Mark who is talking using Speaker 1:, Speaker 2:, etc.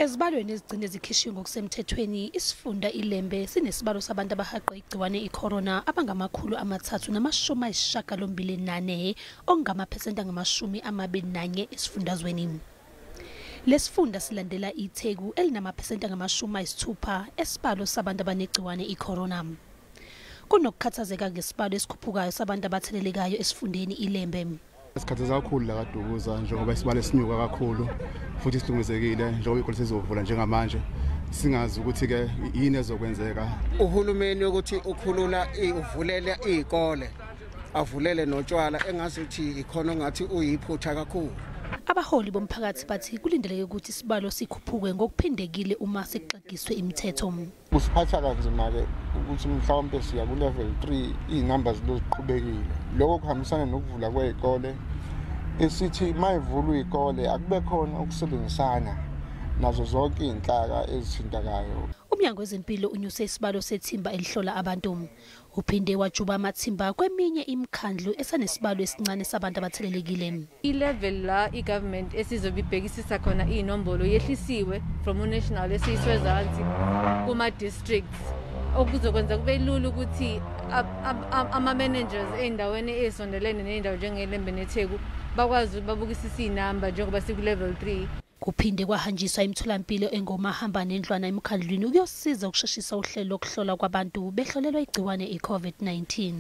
Speaker 1: Ezibalweni ezigcine zikhishiwe ngokusemthethweni, isifunda iLembe sinesibalo sabantu abahaqwe igciwane iCorona abangama-384, okungamaphesenti angama-21 esifundazweni. Lesifunda silandela iTheku elinamaphesenti angama-60 esibalo sabantu abanegciwane iCorona. Kunokukhathazeka ngesibalo esikhuphukayo sabantu abathelelekayo esifundeni iLembe.
Speaker 2: Sikhathazeka kakhulu la kaDukuza njengoba isibalo sinyuka kakhulu futhi silungizekile njengoba ikole sezovula njengamanje, singazi ukuthi-ke yini ezokwenzeka.
Speaker 3: Uhulumeni ukuthi ukhulula uvulele iy'kole avulele notshwala engazuthi ikhona ongathi uyiphutha kakhulu.
Speaker 1: Abaholi bomphakathi bathi kulindeleke ukuthi isibalo sikhuphuke ngokuphindekile uma sekuxegiswe imithetho.
Speaker 4: Kusiphatha kanzima-ke ukuthi mhlawumbe siya ku-level 3 iy'namba ziloziqhubekile. Lokho kuhambisana nokuvula kwey'kole, esithi mayivulwa iy'kole akube khona ukusebenzisana nazo zonke iy'nhlaka ezithintakayo.
Speaker 1: Umnyango wezempilo unyuse isibalo sethimba elihlola abantu. Uphinde wajuba amathimba kweminye imikhandlu esanesibalo esincane sabantu abathelelekile.
Speaker 5: I-level la i-government esizobe ibhekisisa khona iy'nombolo yehlisiwe from u-national esiyiswe ezansi kuma-districts, okuzokwenza kube lula ukuthi ama-managers ey'ndaweni ey'sondelene ney'ndawo njengeLembe neTheku bakwazi ukuthi babukisise iy'namba njengoba siku-level 3.
Speaker 1: Kuphinde kwahanjiswa imitholampilo engomahamba nendlwana emkhandlwini ukuyosiza ukusheshisa uhlelo lokuhlolwa kwabantu behlolelwa igciwane i-COVID-19.